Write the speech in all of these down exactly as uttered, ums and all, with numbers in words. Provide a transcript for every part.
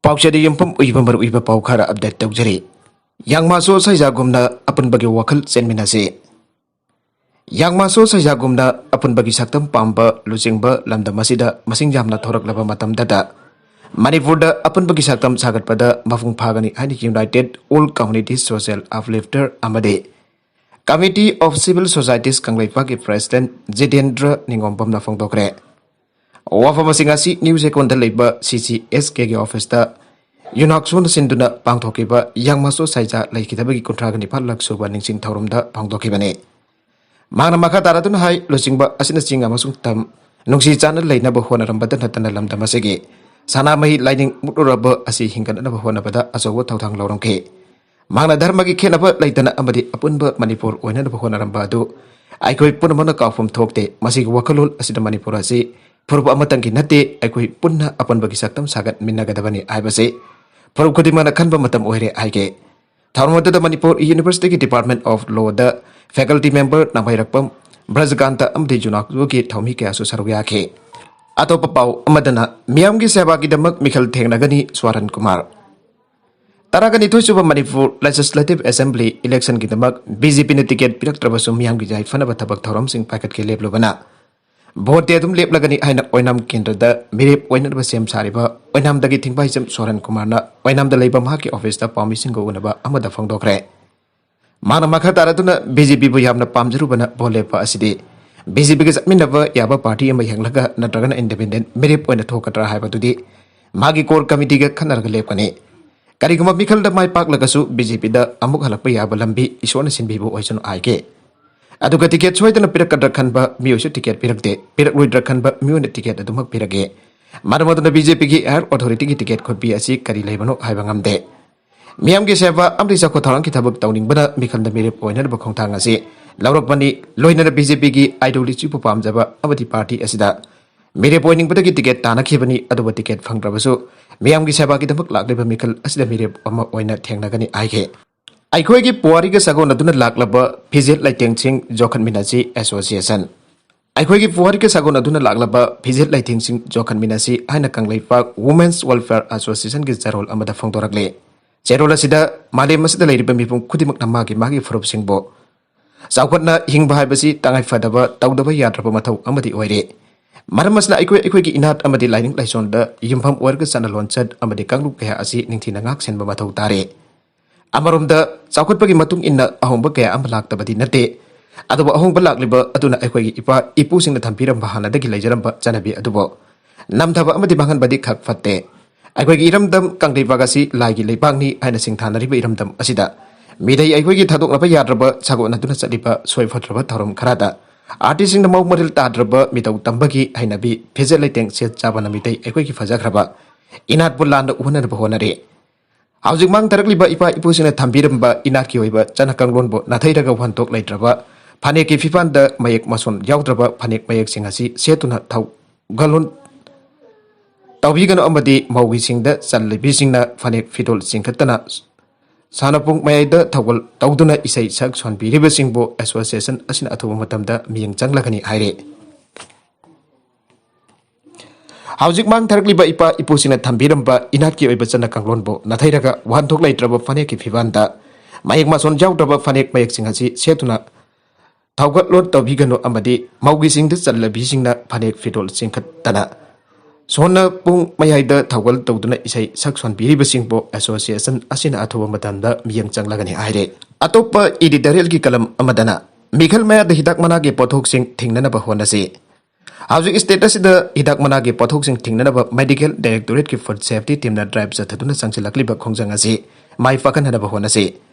ꯄꯥꯎꯆꯦꯗ ꯌꯨꯝꯐꯝ ꯑꯣꯏꯕ ꯃꯔꯨꯑꯣꯏꯕ ꯄꯥꯎ ꯈꯔ ꯑꯞꯗꯦꯠ ꯇꯧꯖꯔꯤ꯫ ꯌꯥꯡꯃꯥꯁꯣ ꯁꯩꯖꯥꯒꯨꯝꯅ ꯑꯄꯨꯟꯕꯒꯤ ꯋꯥꯈꯜ ꯆꯦꯟꯃꯤꯟꯅꯁꯤ꯫ ꯌꯥꯡꯃꯥꯁꯣ ꯁꯩꯖꯥꯒꯨꯝꯅ ꯑꯄꯨꯟꯕꯒꯤ ꯁꯛꯇꯝ ꯄꯥꯝꯕ ꯂꯨꯆꯤꯡꯕ ꯂꯝꯗꯝ ꯑꯁꯤꯗ ꯃꯁꯤꯡ ꯌꯥꯝꯅ ꯊꯣꯔꯛꯂꯕ ꯃꯇꯝꯗꯇ ꯃꯅꯤꯄꯨꯔꯗ ꯑꯄꯨꯟꯕꯒꯤ ꯁꯛꯇꯝ ꯁꯥꯒꯠꯄꯗ ꯃꯄꯨꯡ ꯐꯥꯒꯅꯤ ꯍꯥꯏꯅ United All Community Social Uplifter ꯑꯃꯗꯤ Committee of Civil Societies ꯀꯪꯂꯩꯄꯥꯛꯀꯤ President ꯖꯤꯇꯦꯟꯗ꯭ꯔ ꯅꯤꯉꯣꯝꯕꯝꯅ ꯐꯣꯡꯗꯣꯛꯈ꯭ꯔꯦ꯫ ꯋꯥꯐꯝꯁꯤꯡ ꯑꯁꯤ ꯅ꯭ꯌꯨꯁ ꯑꯦꯀꯣꯟꯗ ꯂꯩꯕ ꯁꯤ ꯁꯤ ꯑꯦꯁ ꯀꯦꯒꯤ ꯑꯣꯐꯤꯁꯇ ꯌꯨꯅꯥꯛꯁꯣꯅ ꯁꯤꯟꯗꯨꯅ ꯄꯥꯡꯊꯣꯛꯈꯤꯕ ꯌꯥꯡꯃꯥꯁꯣ ꯁꯩꯖꯥ ꯂꯩꯈꯤꯗꯕꯒꯤ ꯀꯨꯟꯊ꯭ꯔꯥꯒ ꯅꯤꯄꯥꯜꯂꯛ ꯁꯨꯕ ꯅꯤꯡꯁꯤꯡ ꯊꯧꯔꯝꯗ ꯐꯣꯡꯗꯣꯛꯈꯤꯕꯅꯤ꯫ ꯃꯍꯥꯛꯅ ꯃꯈꯥ ꯇꯥꯔꯗꯨꯅ ꯍꯥꯏ, ꯂꯨꯆꯤꯡꯕ ꯑꯁꯤꯅꯆꯤꯡꯕ ꯑꯃꯁꯨꯡ ꯇꯝ ꯅꯨꯡꯁꯤ ꯆꯥꯟꯅ ꯂꯩꯅꯕ ꯍꯣꯠꯅꯔꯝꯕꯗ ꯅꯠꯇꯅ ꯂꯝꯗꯝ ꯑꯁꯤꯒꯤ ꯁꯅꯥꯃꯍꯤ ꯂꯥꯏꯅꯤꯡ ꯃꯨꯠꯂꯨꯔꯕ ꯑꯁꯤ ꯍꯤꯡꯒꯠꯅꯅꯕ ꯍꯣꯠꯅꯕꯗ ꯑꯆꯧꯕ ꯊꯧꯗꯥꯡ ꯂꯧꯔꯝꯈꯤ꯫ ꯃꯍꯥꯛꯅ ꯙꯔꯃꯒꯤ ꯈꯦꯠꯅꯕ ꯂꯩꯇꯅ ꯑꯃꯗꯤ ꯑꯄꯨꯟꯕ ꯃꯅꯤꯄꯨꯔ ꯑꯣꯏꯅꯅꯕ ꯍꯣꯠꯅꯔꯝꯕ ꯑꯗꯨ ꯑꯩꯈꯣꯏ ꯄꯨꯝꯅꯃꯛꯅ ꯀꯥꯎꯐꯝ ꯊꯣꯛꯇꯦ꯫ ꯃꯁꯤꯒꯤ ꯋꯥꯈꯜꯂꯣꯟ ꯑꯁꯤꯗ ꯃꯅꯤꯄꯨꯔ ꯑꯁꯤ ꯐꯨꯔꯨꯞ ꯑꯃꯇꯪꯒꯤ ꯅꯠꯇꯦ, ꯑꯩꯈꯣꯏ ꯄꯨꯟꯅ ꯑꯄꯨꯟꯕꯒꯤ ꯁꯛꯇꯝ ꯁꯥꯒꯠꯃꯤꯟꯅꯒꯗꯕꯅꯤ ꯍꯥꯏꯕꯁꯤ ꯐꯨꯔꯨꯞ ꯈꯨꯗꯤꯡꯃꯛꯅ ꯈꯟꯕ ꯃꯇꯝ ꯑꯣꯏꯔꯦ ꯍꯥꯏꯈꯤ꯫ ꯊꯧꯔꯝ ꯑꯗꯨꯗ ꯃꯅꯤꯄꯨꯔ ꯌꯨꯅꯤꯚꯔꯁꯤꯇꯤꯒꯤ Department of Lawꯗ faculty member ꯅꯥꯃꯩꯔꯛꯄꯝ ꯕ꯭ꯔꯖꯀꯥꯟꯇ ꯑꯃꯗꯤ ꯌꯨꯅꯥꯛꯁꯣꯒꯤ ꯊꯧꯃꯤ ꯀꯌꯥꯁꯨ ꯁꯔꯨꯛ ꯌꯥꯈꯤ꯫ ꯑꯇꯣꯞꯄ ꯄꯥꯎ ꯑꯃꯗꯅ ꯃꯤꯌꯥꯝꯒꯤ ꯁꯦꯕꯥꯒꯤꯗꯃꯛ ꯃꯤꯈꯜ ꯊꯦꯡꯅꯒꯅꯤ ꯁ꯭ꯋꯥꯔꯟ ꯀꯨꯃꯥꯔ꯫ ꯇꯔꯥꯒ ꯅꯤꯊꯣꯏ ꯁꯨꯕ ꯃꯅꯤꯄꯨꯔ Legislative Assembly electionꯒꯤꯗꯃꯛ ꯕꯤ ꯖꯦ ꯄꯤꯅ ꯇꯤꯀꯦꯠ ꯄꯤꯔꯛꯇ꯭ꯔꯕꯁꯨ ꯃꯤꯌꯥꯝꯒꯤ ꯌꯥꯏꯐꯅꯕ ꯊꯕꯛ ꯊꯧꯔꯝꯁꯤꯡ ꯄꯥꯏꯈꯠꯀꯦ ꯂꯦꯞꯂꯨꯕꯅ ꯚꯣꯠꯇꯤ ꯑꯗꯨꯝ ꯂꯦꯞꯂꯒꯅꯤ ꯍꯥꯏꯅ ꯑꯣꯏꯅꯥꯝ ꯀꯦꯟꯗ꯭ꯔꯗ ꯃꯤꯔꯦꯞ ꯑꯣꯏꯅꯅꯕ ꯁꯦꯝ ꯁꯥꯔꯤꯕ ꯑꯣꯏꯅꯥꯝꯗꯒꯤ ꯊꯤꯡꯕꯥꯏꯖꯝ ꯁꯣꯔꯟ ꯀꯨꯃꯥꯔꯅ ꯑꯣꯏꯅꯥꯝꯗ ꯂꯩꯕ ꯃꯍꯥꯛꯀꯤ ꯑꯣꯐꯤꯁꯇ ꯄꯥꯎꯃꯤꯁꯤꯡꯒ ꯎꯅꯕ ꯑꯃꯗ ꯐꯣꯡꯗꯣꯛꯈ꯭ꯔꯦ꯫ ꯃꯍꯥꯛꯅ ꯃꯈꯥ ꯇꯥꯔꯗꯨꯅ ꯕꯤ ꯖꯦ ꯄꯤꯕꯨ ꯌꯥꯝꯅ ꯄꯥꯝꯖꯔꯨꯕꯅ ꯚꯣꯠ ꯂꯦꯞꯄ ꯑꯁꯤꯗꯤ ꯕꯤ ꯖꯦ ꯄꯤꯒ ꯆꯠꯃꯤꯟꯅꯕ ꯌꯥꯕ ꯄꯥꯔꯇꯤ ꯑꯃ ꯌꯦꯡꯂꯒ ꯅꯠꯇ꯭ꯔꯒꯅ ꯏꯟꯗꯤꯄꯦꯟꯗꯦꯟ ꯃꯤꯔꯦꯞ ꯑꯣꯏꯅ ꯊꯣꯛꯀꯗ꯭ꯔꯥ ꯍꯥꯏꯕꯗꯨꯗꯤ ꯃꯥꯒꯤ ꯀꯣꯔ ꯀꯃꯤꯇꯤꯒ ꯈꯟꯅꯔꯒ ꯂꯦꯞꯀꯅꯤ꯫ ꯀꯔꯤꯒꯨꯝꯕ ꯃꯤꯈꯜꯗ ꯃꯥꯏ ꯄꯥꯛꯂꯒꯁꯨ ꯕꯤ ꯖꯦ ꯄꯤꯗ ꯑꯃꯨꯛ ꯍꯜꯂꯛꯄ ꯌꯥꯕ ꯂꯝꯕꯤ ꯏꯁꯣꯔꯅ ꯁꯤꯟꯕꯤꯕ ꯑꯣꯏꯁꯅꯨ ꯍꯥꯏꯒꯦ꯫ ꯑꯗꯨꯒ ꯇꯤꯀꯦꯠ ꯁꯣꯏꯗꯅ ꯄꯤꯔꯛꯀꯗ꯭ꯔꯥ ꯈꯟꯕ ꯃꯤꯑꯣꯏꯁꯨ ꯇꯤꯀꯦꯠ ꯄꯤꯔꯛꯇꯦ, ꯄꯤꯔꯛꯂꯣꯏꯗ꯭ꯔꯥ ꯈꯟꯕ ꯃꯤꯑꯣꯏꯅ ꯇꯤꯀꯦꯠ ꯑꯗꯨꯃꯛ ꯄꯤꯔꯛꯑꯦ꯫ ꯃꯔꯝ ꯑꯗꯨꯅ ꯕꯤ ꯖꯦ ꯄꯤꯒꯤ higher authorityꯒꯤ ꯇꯤꯀꯦꯠ ꯈꯣꯠꯄꯤ ꯑꯁꯤ ꯀꯔꯤ ꯂꯩꯕꯅꯣ ꯍꯥꯏꯕ ꯉꯝꯗꯦ꯫ ꯃꯤꯌꯥꯝꯒꯤ ꯁꯦꯕꯥ ꯑꯃꯗꯤ ꯆꯥꯎꯈꯠ ꯊꯧꯔꯥꯡꯒꯤ ꯊꯕꯛ ꯇꯧꯅꯤꯡꯕꯅ ꯃꯤꯈꯜꯗ ꯃꯤꯔꯦꯞ ꯑꯣꯏꯅꯅꯕ ꯈꯣꯡꯊꯥꯡ ꯑꯁꯤ ꯂꯧꯔꯛꯄꯅꯤ꯫ ꯂꯣꯏꯅꯅ ꯕꯤ ꯖꯦ ꯄꯤꯒꯤ ideologyꯕꯨ ꯄꯥꯝꯖꯕ ꯑꯃꯗꯤ ꯄꯥꯔꯇꯤ ꯑꯁꯤꯗ ꯃꯤꯔꯦꯞ ꯑꯣꯏꯅꯤꯡꯕꯗꯒꯤ ꯇꯤꯀꯦꯠ ꯇꯥꯟꯅꯈꯤꯕꯅꯤ꯫ ꯑꯗꯨꯕꯨ ꯇꯤꯀꯦꯠ ꯐꯪꯗ꯭ꯔꯕꯁꯨ ꯃꯤꯌꯥꯝꯒꯤ ꯁꯦꯕꯥꯒꯤꯗꯃꯛ ꯂꯥꯛꯂꯤꯕ ꯃꯤꯈꯜ ꯑꯁꯤꯗ ꯃꯤꯔꯦꯞ ꯑꯃ ꯑꯣꯏꯅ ꯊꯦꯡꯅꯒꯅꯤ ꯍꯥꯏꯈꯤ꯫ ꯑꯩꯈꯣꯏꯒꯤ ꯄꯨꯋꯥꯔꯤꯒ ꯁꯥꯒꯣꯟꯅꯗꯨꯅ ꯂꯥꯛꯂꯕ ꯐꯤꯖꯦꯠ ꯂꯩꯇꯦꯡꯁꯤꯡ ꯌꯣꯛꯈꯠꯃꯤꯟꯅꯁꯤ ꯑꯦꯁꯣꯁꯤꯌꯦꯁꯟ꯫ ꯑꯩꯈꯣꯏꯒꯤ ꯄꯨꯋꯥꯔꯤꯒ ꯁꯥꯒꯣꯟꯅꯗꯨꯅ ꯂꯥꯛꯂꯕ ꯐꯤꯖꯦꯠ ꯂꯩꯇꯦꯡꯁꯤꯡ ꯌꯣꯛꯍꯟꯃꯤꯟꯅꯁꯤ ꯍꯥꯏꯅ ꯀꯪꯂꯩꯄꯥꯛ Women's Welfare Associationꯒꯤ ꯆꯦꯔꯣꯜ ꯑꯃꯗ ꯐꯣꯡꯗꯣꯔꯛꯂꯤ꯫ ꯆꯦꯔꯣꯜ ꯑꯁꯤꯗ ꯃꯥꯂꯦꯝ ꯑꯁꯤꯗ ꯂꯩꯔꯤꯕ ꯃꯤꯄꯨꯝ ꯈꯨꯗꯤꯡꯃꯛꯅ ꯃꯥꯒꯤ ꯃꯥꯒꯤ ꯐꯨꯔꯨꯞꯁꯤꯡꯕꯨ ꯆꯥꯎꯈꯠꯅ ꯍꯤꯡꯕ ꯍꯥꯏꯕꯁꯤ ꯇꯉꯥꯏ ꯐꯗꯕ ꯇꯧꯗꯕ ꯌꯥꯗ꯭ꯔꯕ ꯃꯊꯧ ꯑꯃꯗꯤ ꯑꯣꯏꯔꯦ꯫ ꯃꯔꯝ ꯑꯁꯤꯅ ꯑꯩꯈꯣꯏ ꯑꯩꯈꯣꯏꯒꯤ ꯏꯅꯥꯠ ꯑꯃꯗꯤ ꯂꯥꯏꯅꯤꯡ ꯂꯥꯏꯁꯣꯟꯗ ꯌꯨꯝꯐꯝ ꯑꯣꯏꯔꯒ ꯆꯠꯅ ꯂꯣꯟꯆꯠ ꯑꯃꯗꯤ ꯀꯥꯡꯂꯨꯞ ꯀꯌꯥ ꯑꯁꯤ ꯅꯤꯡꯊꯤꯅ ꯉꯥꯛ ꯁꯦꯟꯕ ꯃꯊꯧ ꯇꯥꯔꯦ꯫ ꯑꯃꯔꯣꯝꯗ ꯆꯥꯎꯈꯠꯄꯒꯤ ꯃꯇꯨꯡ ꯏꯟꯅ ꯑꯍꯣꯡꯕ ꯀꯌꯥ ꯑꯃ ꯂꯥꯛꯇꯕꯗꯤ ꯅꯠꯇꯦ, ꯑꯗꯨꯕꯨ ꯑꯍꯣꯡꯕ ꯂꯥꯛꯂꯤꯕ ꯑꯗꯨꯅ ꯑꯩꯈꯣꯏꯒꯤ ꯏꯄꯥ ꯏꯄꯨꯁꯤꯡꯅ ꯊꯝꯕꯤꯔꯝꯕ ꯍꯥꯟꯅꯗꯒꯤ ꯂꯩꯖꯔꯝꯕ ꯆꯠꯅꯕꯤ ꯑꯗꯨꯕꯨ ꯅꯝꯊꯕ ꯑꯃꯗꯤ ꯃꯥꯡꯍꯟꯕꯗꯤ ꯈꯛ ꯐꯠꯇꯦ꯫ ꯑꯩꯈꯣꯏꯒꯤ ꯏꯔꯝꯗꯝ ꯀꯪꯂꯩꯄꯥꯛ ꯑꯁꯤ ꯂꯥꯏꯒꯤ ꯂꯩꯄꯥꯛꯅꯤ ꯍꯥꯏꯅ ꯁꯤꯡꯊꯥꯅꯔꯤꯕ ꯏꯔꯝꯗꯝ ꯑꯁꯤꯗ ꯃꯤꯇꯩ ꯑꯩꯈꯣꯏꯒꯤ ꯊꯥꯗꯣꯛꯅꯕ ꯌꯥꯗ꯭ꯔꯕ ꯁꯥꯒꯣꯟꯅꯗꯨꯅ ꯆꯠꯂꯤꯕ ꯁꯣꯏ ꯐꯠꯇ꯭ꯔꯕ ꯊꯧꯔꯝ ꯈꯔꯗ ꯑꯥꯔꯇꯤꯁꯁꯤꯡꯅ ꯃꯑꯣꯡ ꯃꯔꯤꯜ ꯇꯥꯗ꯭ꯔꯕ ꯃꯤꯇꯧ ꯇꯝꯕꯒꯤ ꯍꯩꯅꯕꯤ, ꯐꯤꯖꯦꯠ ꯂꯩꯇꯦꯡ ꯁꯦꯠ ꯆꯥꯕꯅ ꯃꯤꯇꯩ ꯑꯩꯈꯣꯏꯒꯤ ꯐꯖꯈ꯭ꯔꯕ ꯏꯅꯥꯠꯄꯨ ꯂꯥꯟꯅ ꯎꯍꯟꯅꯕ ꯍꯣꯠꯅꯔꯤ꯫ ꯍꯧꯖꯤꯛ ꯃꯥꯡꯊꯔꯛꯂꯤꯕ ꯏꯄꯥ ꯏꯄꯨꯁꯤꯡꯅ ꯊꯝꯕꯤꯔꯝꯕ ꯏꯅꯥꯠꯀꯤ ꯑꯣꯏꯕ ꯆꯠꯅ ꯀꯥꯡꯂꯣꯟꯕꯨ ꯅꯥꯊꯩꯔꯒ ꯋꯥꯍꯟꯊꯣꯛ ꯂꯩꯇ꯭ꯔꯕ, ꯐꯅꯦꯛꯀꯤ ꯐꯤꯕꯥꯟꯗ ꯃꯌꯦꯛ ꯃꯁꯣꯟ ꯌꯥꯎꯗ꯭ꯔꯕ ꯐꯅꯦꯛ ꯃꯌꯦꯛꯁꯤꯡ ꯑꯁꯤ ꯁꯦꯠꯇꯨꯅ ꯊꯧꯒꯜꯂꯣꯟ ꯇꯧꯕꯤꯒꯅꯨ ꯑꯃꯗꯤ ꯃꯧꯒꯤꯁꯤꯡꯗ ꯆꯠꯅꯕꯤꯁꯤꯡꯅ ꯐꯅꯦꯛ ꯐꯤꯗꯣꯜ ꯆꯤꯡꯈꯠꯇꯅ ꯁꯥꯟꯅꯄꯨꯡ ꯃꯌꯥꯏꯗ ꯊꯧꯒꯜ ꯇꯧꯗꯨꯅ ꯏꯁꯩ ꯁꯛ ꯁꯣꯟꯕꯤꯔꯤꯕꯁꯤꯡꯕꯨ ꯑꯦꯁꯣꯁꯤꯌꯦꯁꯟ ꯑꯁꯤꯅ ꯑꯊꯨꯕ ꯃꯇꯝꯗ ꯃꯤꯠꯌꯦꯡ ꯆꯪꯂꯒꯅꯤ ꯍꯥꯏꯔꯤ꯫ ꯍꯧꯖꯤꯛ ꯃꯥꯡꯊꯔꯛꯂꯤꯕ ꯏꯄꯥ ꯏꯄꯨꯁꯤꯡꯅ ꯊꯝꯕꯤꯔꯝꯕ ꯏꯅꯥꯠꯀꯤ ꯑꯣꯏꯕ ꯆꯠꯅ ꯀꯥꯡꯂꯣꯟꯕꯨ ꯅꯥꯊꯩꯔꯒ ꯋꯥꯍꯟꯊꯣꯛ ꯂꯩꯇ꯭ꯔꯕ ꯐꯅꯦꯛꯀꯤ ꯐꯤꯕꯥꯟꯗ ꯃꯌꯦꯛ ꯃꯁꯣꯟ ꯌꯥꯎꯗ꯭ꯔꯕ ꯐꯅꯦꯛ ꯃꯌꯦꯛꯁꯤꯡ ꯑꯁꯤ ꯁꯦꯠꯇꯨꯅ ꯊꯧꯒꯠꯂꯣꯟ ꯇꯧꯕꯤꯒꯅꯨ ꯑꯃꯗꯤ ꯃꯧꯒꯤꯁꯤꯡꯗ ꯆꯠꯅꯕꯤꯁꯤꯡꯅ ꯐꯅꯦꯛ ꯐꯤꯗꯣꯜ ꯆꯤꯡꯈꯠꯇꯅ ꯁꯣꯟꯅ ꯄꯨꯡ ꯃꯌꯥꯏꯗ ꯊꯧꯒꯜ ꯇꯧꯗꯨꯅ ꯏꯁꯩ ꯁꯛ ꯁꯣꯟꯕꯤꯔꯤꯕꯁꯤꯡꯕꯨ ꯑꯦꯁꯣꯁꯤꯌꯦꯁꯟ ꯑꯁꯤꯅ ꯑꯊꯨꯕ ꯃꯇꯝꯗ ꯃꯤꯠꯌꯦꯡ ꯆꯪꯂꯒꯅꯤ ꯍꯥꯏꯔꯦ꯫ ꯑꯇꯣꯞꯄ ꯏꯗꯤꯇꯣꯔꯤꯌꯦꯜꯒꯤ ꯀꯂꯝ ꯑꯃꯗꯅ ꯃꯤꯈꯜ ꯃꯌꯥꯗ ꯍꯤꯗꯥꯛ ꯃꯅꯥꯒꯤ ꯄꯣꯠꯊꯣꯛꯁꯤꯡ ꯊꯤꯡꯅꯅꯕ ꯍꯣꯠꯅꯁꯤ꯫ ꯍꯧꯖꯤꯛ ꯁ꯭ꯇꯦꯠ ꯑꯁꯤꯗ ꯍꯤꯗꯥꯛ ꯃꯅꯥꯒꯤ ꯄꯣꯠꯊꯣꯛꯁꯤꯡ ꯊꯤꯡꯅꯅꯕ ꯃꯦꯗꯤꯀꯦꯜ ꯗꯥꯏꯔꯦꯛꯇꯣꯔꯦꯠꯀꯤ ꯐꯨꯗ ꯁꯦꯐꯇꯤ ꯇꯤꯝꯅ ꯗ꯭ꯔꯥꯏꯚ ꯆꯠꯊꯗꯨꯅ ꯆꯪꯁꯤꯜꯂꯛꯂꯤꯕ ꯈꯣꯡꯖꯪ ꯑꯁꯤ ꯃꯥꯏ ꯄꯥꯛꯍꯟꯅꯕ ꯍꯣꯠꯅꯁꯤ꯫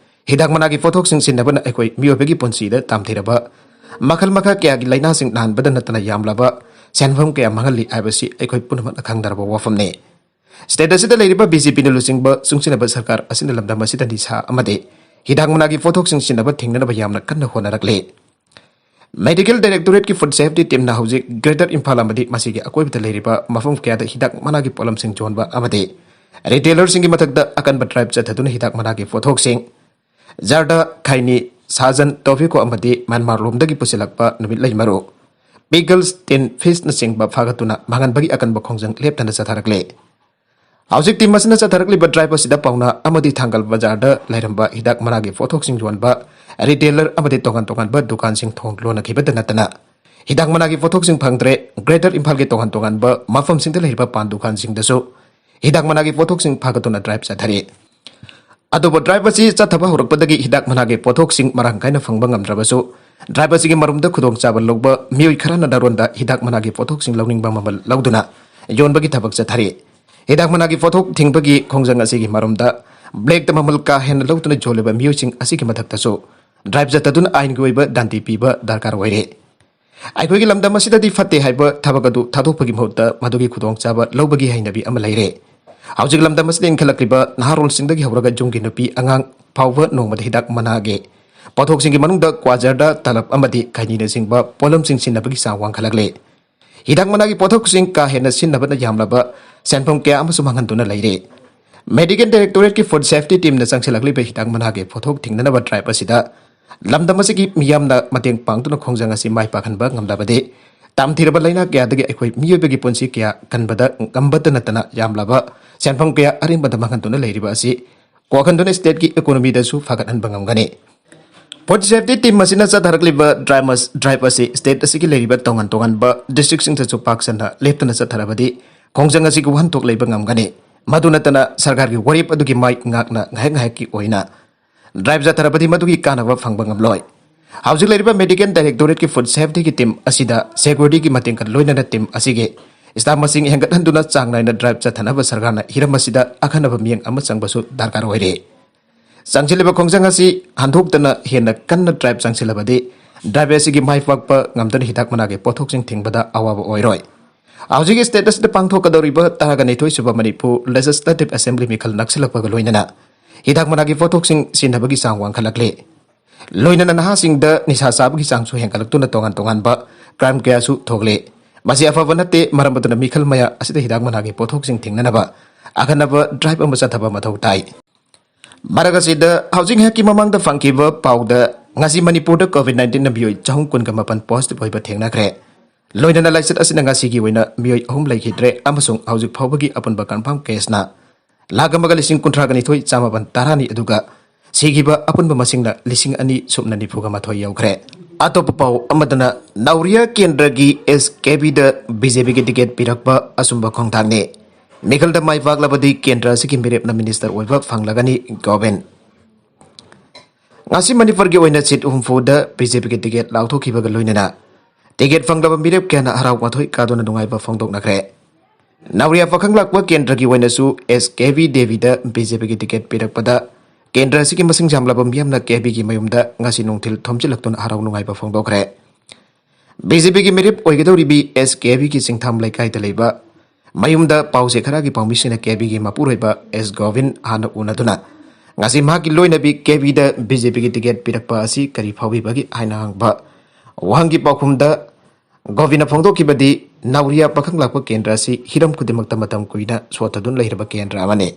ꯍꯤꯗꯥꯛ ꯃꯅꯥꯒꯤ ꯄꯣꯠꯊꯣꯛꯁꯤꯡ ꯁꯤꯖꯤꯟꯅꯕꯅ ꯑꯩꯈꯣꯏ ꯃꯤꯑꯣꯏꯕꯒꯤ ꯄꯨꯟꯁꯤꯗ ꯇꯝꯊꯤꯔꯕ ꯃꯈꯜ ꯃꯈꯥ ꯀꯌꯥꯒꯤ ꯂꯥꯏꯅꯥꯁꯤꯡ ꯅꯥꯍꯟꯕꯗ ꯅꯠꯇꯅ ꯌꯥꯝꯂꯕ ꯁꯦꯟꯐꯝ ꯀꯌꯥ ꯃꯥꯡꯍꯜꯂꯤ ꯍꯥꯏꯕꯁꯤ ꯑꯩꯈꯣꯏ ꯄꯨꯝꯅꯃꯛꯅ ꯈꯪꯅꯔꯕ ꯋꯥꯐꯝꯅꯤ꯫ ꯁ꯭ꯇꯦꯠ ꯑꯁꯤꯗ ꯂꯩꯔꯤꯕ ꯕꯤ ꯖꯦ ꯄꯤꯅ ꯂꯨꯆꯤꯡꯕ ꯆꯨꯡꯁꯤꯟꯅꯕ ꯁꯔꯀꯥꯔ ꯑꯁꯤꯅ ꯂꯝꯗꯝ ꯑꯁꯤꯗ ꯅꯤꯁꯥ ꯑꯃꯗꯤ ꯍꯤꯗꯥꯛ ꯃꯅꯥꯒꯤ ꯄꯣꯠꯊꯣꯛꯁꯤꯡ ꯁꯤꯖꯤꯟꯅꯕ ꯊꯤꯡꯅꯅꯕ ꯌꯥꯝꯅ ꯀꯟꯅ ꯍꯣꯠꯅꯔꯛꯂꯤ꯫ ꯃꯦꯗꯤꯀꯦꯜ ꯗꯥꯏꯔꯦꯛꯇꯣꯔꯦꯠꯀꯤ ꯐꯨꯗ ꯁꯦꯐꯇꯤ ꯇꯤꯝꯅ ꯍꯧꯖꯤꯛ ꯒ꯭ꯔꯦꯇꯔ ꯏꯝꯐꯥꯜ ꯑꯃꯗꯤ ꯃꯁꯤꯒꯤ ꯑꯀꯣꯏꯕꯗ ꯂꯩꯔꯤꯕ ꯃꯐꯝ ꯀꯌꯥꯗ ꯍꯤꯗꯥꯛ ꯃꯅꯥꯒꯤ ꯄꯣꯠꯂꯝꯁꯤꯡ ꯌꯣꯟꯕ ꯑꯃꯗꯤ ꯔꯤꯇꯦꯂꯔꯁꯤꯡꯒꯤ ꯃꯊꯛꯇ ꯑꯀꯟꯕ ꯗ꯭ꯔꯥꯏꯚ ꯆꯠꯊꯗꯨꯅ ꯍꯤꯗꯥꯛ ꯃꯅꯥꯒꯤ ꯄꯣꯠꯊꯣꯛꯁꯤꯡ, ꯖꯔꯗꯥ, ꯈꯩꯅꯤ, ꯁꯥꯖꯟ, ꯇꯣꯕꯦꯀꯣ ꯑꯃꯗꯤ ꯃ꯭ꯌꯥꯟꯃꯥꯔ ꯂꯣꯝꯗꯒꯤ ꯄꯨꯁꯤꯜꯂꯛꯄ ꯅꯨꯃꯤꯠꯂꯩ ꯃꯔꯨ, ꯄꯤꯀꯜꯁ, ꯇꯤꯟ, ꯐꯤꯁꯅꯆꯤꯡꯕ ꯐꯥꯒꯠꯇꯨꯅ ꯃꯥꯡꯍꯟꯕꯒꯤ ꯑꯀꯟꯕ ꯈꯣꯡꯖꯪ ꯂꯦꯞꯇꯅ ꯆꯠꯊꯔꯛꯂꯦ꯫ ꯍꯧꯖꯤꯛ ꯇꯤꯝ ꯑꯁꯤꯅ ꯆꯠꯊꯔꯛꯂꯤꯕ ꯗ꯭ꯔꯥꯏꯚ ꯑꯁꯤꯗ ꯄꯥꯎꯅꯥ ꯑꯃꯗꯤ ꯊꯥꯡꯒꯜ ꯕꯖꯥꯔꯗ ꯂꯩꯔꯝꯕ ꯍꯤꯗꯥꯛ ꯃꯅꯥꯒꯤ ꯄꯣꯠꯊꯣꯛꯁꯤꯡ ꯌꯣꯟꯕ ꯔꯤꯇꯦꯂꯔ ꯑꯃꯗꯤ ꯇꯣꯉꯥꯟ ꯇꯣꯉꯥꯟꯕ ꯗꯨꯀꯥꯟꯁꯤꯡ ꯊꯣꯡ ꯂꯣꯟꯅꯈꯤꯕꯇ ꯅꯠꯇꯅ, ꯍꯤꯗꯥꯛ ꯃꯅꯥꯒꯤ ꯄꯣꯠꯊꯣꯛꯁꯤꯡ ꯐꯪꯗ꯭ꯔꯦ꯫ ꯒ꯭ꯔꯦꯇꯔ ꯏꯝꯐꯥꯜꯒꯤ ꯇꯣꯉꯥꯟ ꯇꯣꯉꯥꯟꯕ ꯃꯐꯝꯁꯤꯡꯗ ꯂꯩꯔꯤꯕ ꯄꯥꯟ ꯗꯨꯀꯥꯟꯁꯤꯡꯗꯁꯨ ꯍꯤꯗꯥꯛ ꯃꯅꯥꯒꯤ ꯄꯣꯠꯊꯣꯛꯁꯤꯡ ꯐꯥꯒꯠꯇꯨꯅ ꯗ꯭ꯔꯥꯏꯚ ꯆꯠꯊꯔꯤ꯫ ꯑꯗꯨꯕꯨ ꯗ꯭ꯔꯥꯏꯚ ꯑꯁꯤ ꯆꯠꯊꯕ ꯍꯧꯔꯛꯄꯗꯒꯤ ꯍꯤꯗꯥꯛ ꯃꯅꯥꯒꯤ ꯄꯣꯠꯊꯣꯛꯁꯤꯡ ꯃꯔꯥꯡ ꯀꯥꯏꯅ ꯐꯪꯕ ꯉꯝꯗ꯭ꯔꯕꯁꯨ, ꯗ꯭ꯔꯥꯏꯚ ꯑꯁꯤꯒꯤ ꯃꯔꯨꯝꯗ ꯈꯨꯗꯣꯡꯆꯥꯕ ꯂꯧꯕ ꯃꯤꯑꯣꯏ ꯈꯔꯅ ꯂꯔꯣꯟꯗ ꯍꯤꯗꯥꯛ ꯃꯅꯥꯒꯤ ꯄꯣꯠꯊꯣꯛꯁꯤꯡ ꯂꯧꯅꯤꯡꯕ ꯃꯃꯜ ꯂꯧꯗꯨꯅ ꯌꯣꯟꯕꯒꯤ ꯊꯕꯛ ꯆꯠꯊꯔꯤ꯫ ꯍꯤꯗꯥꯛ ꯃꯅꯥꯒꯤ ꯄꯣꯠꯊꯣꯛ ꯊꯤꯡꯕꯒꯤ ꯈꯣꯡꯖꯪ ꯑꯁꯤꯒꯤ ꯃꯔꯨꯝꯗ ꯕ꯭ꯂꯦꯛꯇ ꯃꯃꯜ ꯀꯥ ꯍꯦꯟꯅ ꯂꯧꯗꯨꯅ ꯌꯣꯜꯂꯤꯕ ꯃꯤꯑꯣꯏꯁꯤꯡ ꯑꯁꯤꯒꯤ ꯃꯊꯛꯇꯁꯨ ꯗ꯭ꯔꯥꯏꯚ ꯆꯠꯊꯗꯨꯅ ꯑꯥꯏꯟꯒꯤ ꯑꯣꯏꯕ ꯗꯥꯟꯗꯤ ꯄꯤꯕ ꯗꯔꯀꯥꯔ ꯑꯣꯏꯔꯦ꯫ ꯑꯩꯈꯣꯏꯒꯤ ꯂꯝꯗꯝ ꯑꯁꯤꯗꯗꯤ ꯐꯠꯇꯦ ꯍꯥꯏꯕ ꯊꯕꯛ ꯑꯗꯨ ꯊꯥꯗꯣꯛꯄꯒꯤ ꯃꯍꯨꯠꯇ ꯃꯗꯨꯒꯤ ꯈꯨꯗꯣꯡꯆꯥꯕ ꯂꯧꯕꯒꯤ ꯍꯩꯅꯕꯤ ꯑꯃ ꯂꯩꯔꯦ꯫ ꯍꯧꯖꯤꯛ ꯂꯝꯗꯝ ꯑꯁꯤꯗ ꯏꯟꯈꯠꯂꯛꯂꯤꯕ ꯅꯍꯥꯔꯣꯜꯁꯤꯡꯗꯒꯤ ꯍꯧꯔꯒ ꯌꯨꯝꯒꯤ ꯅꯨꯄꯤ ꯑꯉꯥꯡ ꯐꯥꯎꯕ ꯅꯣꯡꯃꯗ ꯍꯤꯗꯥꯛ ꯃꯅꯥꯒꯤ ꯄꯣꯠꯊꯣꯛꯁꯤꯡꯒꯤ ꯃꯅꯨꯡꯗ ꯀ꯭ꯋꯥꯖꯔꯗ, ꯇꯂꯞ ꯑꯃꯗꯤ ꯈꯩꯅꯤꯅꯆꯤꯡꯕ ꯄꯣꯠꯂꯝꯁꯤꯡ ꯁꯤꯖꯤꯟꯅꯕꯒꯤ ꯆꯥꯡ ꯋꯥꯡꯈꯠꯂꯛꯂꯦ꯫ ꯍꯤꯗꯥꯛ ꯃꯅꯥꯒꯤ ꯄꯣꯠꯊꯣꯛꯁꯤꯡ ꯀꯥ ꯍꯦꯟꯅ ꯁꯤꯖꯤꯟꯅꯕꯅ ꯌꯥꯝꯂꯕ ꯁꯦꯟꯐꯝ ꯀꯌꯥ ꯑꯃꯁꯨ ꯃꯥꯡꯍꯟꯗꯨꯅ ꯂꯩꯔꯦ꯫ ꯃꯦꯗꯤꯀꯦꯜ ꯗꯥꯏꯔꯦꯛꯇꯣꯔꯦꯠꯀꯤ ꯐꯨꯗ ꯁꯦꯐꯇꯤ ꯇꯤꯝꯅ ꯆꯪꯁꯤꯜꯂꯛꯂꯤꯕ ꯍꯤꯗꯥꯛ ꯃꯅꯥꯒꯤ ꯄꯣꯠꯊꯣꯛ ꯊꯤꯡꯅꯅꯕ ꯗ꯭ꯔꯥꯏꯚ ꯑꯁꯤꯗ ꯂꯝꯗꯝ ꯑꯁꯤꯒꯤ ꯃꯤꯌꯥꯝꯅ ꯃꯇꯦꯡ ꯄꯥꯡꯗꯨꯅ ꯈꯣꯡꯖꯪ ꯑꯁꯤ ꯃꯥꯏ ꯄꯥꯛꯍꯟꯕ ꯉꯝꯂꯕꯗꯤ, ꯇꯝꯊꯤꯔꯕ ꯂꯥꯏꯅꯥ ꯀꯌꯥꯗꯒꯤ ꯑꯩꯈꯣꯏ ꯃꯤꯑꯣꯏꯕꯒꯤ ꯄꯨꯟꯁꯤ ꯀꯌꯥ ꯀꯟꯕꯗ ꯉꯝꯕꯇ ꯅꯠꯇꯅ ꯌꯥꯝꯂꯕ ꯁꯦꯟꯐꯝ ꯀꯌꯥ ꯑꯔꯦꯝꯕꯗ ꯃꯥꯡꯍꯟꯗꯨꯅ ꯂꯩꯔꯤꯕ ꯑꯁꯤ ꯀꯣꯛꯍꯟꯗꯨꯅ ꯁ꯭ꯇꯦꯠꯀꯤ ꯏꯀꯣꯅꯣꯃꯤꯗꯁꯨ ꯐꯒꯠꯍꯟꯕ ꯉꯝꯒꯅꯤ꯫ ꯐꯨꯗ ꯁꯦꯐꯇꯤ ꯇꯤꯝ ꯑꯁꯤꯅ ꯆꯠꯊꯔꯛꯂꯤꯕ ꯗ꯭ꯔꯥꯏꯚ ꯑꯁ-, ꯗ꯭ꯔꯥꯏꯚ ꯑꯁꯤ ꯁ꯭ꯇꯦꯠ ꯑꯁꯤꯒꯤ ꯂꯩꯔꯤꯕ ꯇꯣꯉꯥꯟ ꯇꯣꯉꯥꯟꯕ ꯗꯤꯁꯇ꯭ꯔꯤꯛꯁꯤꯡꯗꯁꯨ ꯄꯥꯛ ꯁꯟꯅ ꯂꯦꯞꯇꯅ ꯆꯠꯊꯔꯕꯗꯤ ꯈꯣꯡꯖꯪ ꯑꯁꯤꯒꯤ ꯋꯥꯍꯟꯊꯣꯛ ꯂꯩꯕ ꯉꯝꯒꯅꯤ꯫ ꯃꯗꯨ ꯅꯠꯇꯅ ꯁꯔꯀꯥꯔꯒꯤ ꯋꯥꯔꯦꯞ ꯑꯗꯨꯒꯤ ꯃꯥꯏ ꯉꯥꯛꯅ ꯉꯥꯏꯍꯥꯛ ꯉꯥꯏꯍꯥꯛꯀꯤ ꯑꯣꯏꯅ ꯗ꯭ꯔꯥꯏꯚ ꯆꯠꯊꯔꯕꯗꯤ ꯃꯗꯨꯒꯤ ꯀꯥꯟꯅꯕ ꯐꯪꯕ ꯉꯝꯂꯣꯏ꯫ ꯍꯧꯖꯤꯛ ꯂꯩꯔꯤꯕ ꯃꯦꯗꯤꯀꯦꯜ ꯗꯥꯏꯔꯦꯛꯇꯣꯔꯦꯠꯀꯤ ꯐꯨꯗ ꯁꯦꯐꯇꯤꯒꯤ ꯇꯤꯝ ꯑꯁꯤꯗ ꯁꯦꯀ꯭ꯌꯨꯔꯤꯇꯤꯒꯤ ꯃꯇꯦꯡꯒ ꯂꯣꯏꯅꯅ ꯇꯤꯝ ꯑꯁꯤꯒꯤ ꯁ꯭ꯇꯥꯐ ꯃꯁꯤꯡ ꯍꯦꯟꯒꯠꯍꯟꯗꯨꯅ ꯆꯥꯡ ꯅꯥꯏꯅ ꯗ꯭ꯔꯥꯏꯚ ꯆꯠꯊꯅꯕ ꯁꯔꯀꯥꯔꯅ ꯍꯤꯔꯝ ꯑꯁꯤꯗ ꯑꯈꯟꯅꯕ ꯃꯤꯠꯌꯦꯡ ꯑꯃ ꯆꯪꯕꯁꯨ ꯗꯔꯀꯥꯔ ꯑꯣꯏꯔꯦ꯫ ꯆꯪꯁꯤꯜꯂꯤꯕ ꯈꯣꯡꯖꯪ ꯑꯁꯤ ꯍꯟꯗꯣꯛꯇꯅ ꯍꯦꯟꯅ ꯀꯟꯅ ꯗ꯭ꯔꯥꯏꯚ ꯆꯪꯁꯤꯜꯂꯕꯗꯤ ꯗ꯭ꯔꯥꯏꯚ ꯑꯁꯤꯒꯤ ꯃꯥꯏ ꯄꯥꯛꯄ ꯉꯝꯗꯨꯅ ꯍꯤꯗꯥꯛ ꯃꯅꯥꯒꯤ ꯄꯣꯠꯊꯣꯛꯁꯤꯡ ꯊꯤꯡꯕꯗ ꯑꯋꯥꯕ ꯑꯣꯏꯔꯣꯏ꯫ ꯍꯧꯖꯤꯛ ꯁ꯭ꯇꯦꯠ ꯑꯁꯤꯗ ꯄꯥꯡꯊꯣꯛꯀꯗꯧꯔꯤꯕ ꯇꯔꯥꯒ ꯅꯤꯊꯣꯏ ꯁꯨꯕ ꯃꯅꯤꯄꯨꯔ ꯂꯦꯖꯤꯁꯂꯦꯇꯤꯚ ꯑꯦꯁꯦꯝꯕ꯭ꯂꯤ ꯃꯤꯈꯜ ꯅꯛꯁꯤꯜꯂꯛꯄꯒ ꯂꯣꯏꯅꯅ ꯍꯤꯗꯥꯛ ꯃꯅꯥꯒꯤ ꯄꯣꯠꯊꯣꯛꯁꯤꯡ ꯁꯤꯖꯤꯟꯅꯕꯒꯤ ꯆꯥꯡ ꯋꯥꯡꯈꯠꯂꯛꯂꯦ꯫ ꯂꯣꯏꯅꯅ ꯅꯍꯥꯁꯤꯡꯗ ꯅꯤꯁꯥ ꯆꯥꯕꯒꯤ ꯆꯥꯡꯁꯨ ꯍꯦꯟꯒꯠꯂꯛꯇꯨꯅ ꯇꯣꯉꯥꯟ ꯇꯣꯉꯥꯟꯕ ꯀ꯭ꯔꯥꯏꯝ ꯀꯌꯥꯁꯨ ꯊꯣꯛꯂꯦ꯫ ꯃꯁꯤ ꯑꯐꯕ ꯅꯠꯇꯦ꯫ ꯃꯔꯝ ꯑꯗꯨꯅ ꯃꯤꯈꯜ ꯃꯌꯥ ꯑꯁꯤꯗ ꯍꯤꯗꯥꯛ ꯃꯅꯥꯒꯤ ꯄꯣꯠꯊꯣꯛꯁꯤꯡ ꯊꯤꯡꯅꯅꯕ ꯑꯈꯟꯅꯕ ꯗ꯭ꯔꯥꯏꯚ ꯑꯃ ꯆꯠꯊꯕ ꯃꯊꯧ ꯇꯥꯏ꯫ ꯃꯔꯛ ꯑꯁꯤꯗ, ꯍꯧꯖꯤꯛ ꯉꯥꯏꯍꯥꯛꯀꯤ ꯃꯃꯥꯡꯗ ꯐꯪꯈꯤꯕ ꯄꯥꯎꯗ ꯉꯁꯤ ꯃꯅꯤꯄꯨꯔꯗ ꯀꯣꯚꯤꯗ ꯅꯥꯏꯟꯇꯤꯟꯅ ꯃꯤꯑꯣꯏ ꯆꯍꯨꯝ ꯀꯨꯟꯒ ꯃꯥꯄꯟ ꯄꯣꯖꯤꯇꯤꯚ ꯑꯣꯏꯕ ꯊꯦꯡꯅꯈ꯭ꯔꯦ꯫ ꯂꯣꯏꯅꯅ ꯂꯥꯏꯆꯠ ꯑꯁꯤꯅ ꯉꯁꯤꯒꯤ ꯑꯣꯏꯅ ꯃꯤꯑꯣꯏ ꯑꯍꯨꯝ ꯂꯩꯈꯤꯗ꯭ꯔꯦ ꯑꯃꯁꯨꯡ ꯍꯧꯖꯤꯛ ꯐꯥꯎꯕꯒꯤ ꯑꯄꯨꯟꯕ ꯀꯟꯐꯥꯔꯝ ꯀꯦꯁꯅ ꯂꯥꯈ ꯑꯃꯒ ꯂꯤꯁꯤꯡ ꯀꯨꯟꯊ꯭ꯔꯥꯒ ꯅꯤꯊꯣꯏ ꯆꯥꯝꯃꯥꯄꯟ ꯇꯔꯥꯅꯤ, ꯑꯗꯨꯒ ꯁꯤꯈꯤꯕ ꯑꯄꯨꯟꯕ ꯃꯁꯤꯡꯅ ꯂꯤꯁꯤꯡ ꯑꯅꯤ ꯁꯨꯞꯅ ꯅꯤꯐꯨꯒ ꯃꯥꯊꯣꯏ ꯌꯧꯈ꯭ꯔꯦ꯫ ꯑꯇꯣꯞꯄ ꯄꯥꯎ ꯑꯃꯗꯅ, ꯅꯥꯎꯔꯤꯌꯥ ꯀꯦꯟꯗ꯭ꯔꯒꯤ ꯑꯦꯁ ꯀꯦ ꯕꯤꯗ ꯕꯤ ꯖꯦ ꯄꯤꯒꯤ ꯇꯤꯀꯦꯠ ꯄꯤꯔꯛꯄ ꯑꯆꯨꯝꯕ ꯈꯣꯡꯊꯥꯡꯅꯤ꯫ ꯃꯤꯈꯜꯗ ꯃꯥꯏ ꯄꯥꯛꯂꯕꯗꯤ ꯀꯦꯟꯗ꯭ꯔ ꯑꯁꯤꯒꯤ ꯃꯤꯔꯦꯞꯅ ꯃꯤꯅꯤꯁꯇꯔ ꯑꯣꯏꯕ ꯐꯪꯂꯒꯅꯤ ꯒꯣꯕꯤꯟ꯫ ꯉꯁꯤ ꯃꯅꯤꯄꯨꯔꯒꯤ ꯑꯣꯏꯅ ꯁꯤꯠ ꯍꯨꯝꯐꯨꯗ ꯕꯤ ꯖꯦ ꯄꯤꯒꯤ ꯇꯤꯀꯦꯠ ꯂꯥꯎꯊꯣꯛꯈꯤꯕꯒ ꯂꯣꯏꯅꯅ ꯇꯤꯀꯦꯠ ꯐꯪꯂꯕ ꯃꯤꯔꯦꯞ ꯀꯌꯥꯅ ꯍꯔꯥꯎ ꯃꯊꯣꯏ ꯀꯥꯗꯨꯅ ꯅꯨꯡꯉꯥꯏꯕ ꯐꯣꯡꯗꯣꯛꯅꯈ꯭ꯔꯦ꯫ ꯅꯥꯎꯔꯤꯌꯥ ꯄꯥꯈꯪ ꯂꯥꯛꯄ ꯀꯦꯟꯗ꯭ꯔꯒꯤ ꯑꯣꯏꯅꯁꯨ ꯑꯦꯁ ꯀꯦ ꯕꯤ ꯗꯦꯕꯤꯗ ꯕꯤ ꯖꯦ ꯄꯤꯒꯤ ꯇꯤꯀꯦꯠ ꯄꯤꯔꯛꯄꯗ ꯀꯦꯟꯗ꯭ꯔ ꯑꯁꯤꯒꯤ ꯃꯁꯤꯡ ꯌꯥꯝꯂꯕ ꯃꯤꯌꯥꯝꯅ ꯀꯦ ꯕꯤꯒꯤ ꯃꯌꯨꯝꯗ ꯉꯁꯤ ꯅꯨꯡꯊꯤꯜ ꯊꯣꯝꯖꯤꯜꯂꯛꯇꯨꯅ ꯍꯔꯥꯎ ꯅꯨꯡꯉꯥꯏꯕ ꯐꯣꯡꯗꯣꯛꯈ꯭ꯔꯦ꯫ ꯕꯤ ꯖꯦ ꯄꯤꯒꯤ ꯃꯤꯔꯦꯞ ꯑꯣꯏꯒꯗꯧꯔꯤꯕꯤ ꯑꯦꯁ ꯀꯦ ꯕꯤꯒꯤ ꯆꯤꯡꯊꯥꯝ ꯂꯩꯀꯥꯏꯗ ꯂꯩꯕ ꯃꯌꯨꯝꯗ ꯄꯥꯎ ꯆꯦ ꯈꯔꯒꯤ ꯄꯥꯎꯃꯤꯁꯤꯡꯅ ꯀꯦ ꯕꯤꯒꯤ ꯃꯄꯨꯔꯣꯏꯕ ꯑꯦꯁ ꯒꯣꯕꯤꯟ ꯍꯥꯟꯅ ꯎꯅꯗꯨꯅ ꯉꯁꯤ ꯃꯍꯥꯛꯀꯤ ꯂꯣꯏꯅꯕꯤ ꯀꯦ ꯕꯤꯗ ꯕꯤ ꯖꯦ ꯄꯤꯒꯤ ꯇꯤꯀꯦꯠ ꯄꯤꯔꯛꯄ ꯑꯁꯤ ꯀꯔꯤ ꯐꯥꯎꯕꯤꯕꯒꯦ ꯍꯥꯏꯅ ꯍꯪꯕ ꯋꯥꯍꯪꯒꯤ ꯄꯥꯎꯈꯨꯝꯗ ꯒꯣꯕꯤꯟꯅ ꯐꯣꯡꯗꯣꯛꯈꯤꯕꯗꯤ, ꯅꯥꯎꯔꯤꯌꯥ ꯄꯥꯈꯪ ꯂꯥꯛꯄ ꯀꯦꯟꯗ꯭ꯔ ꯑꯁꯤ ꯍꯤꯔꯝ ꯈꯨꯗꯤꯡꯃꯛꯇ ꯃꯇꯝ ꯀꯨꯏꯅ ꯁꯣꯠꯊꯗꯨꯅ ꯂꯩꯔꯕ ꯀꯦꯟꯗ꯭ꯔ ꯑꯃꯅꯤ꯫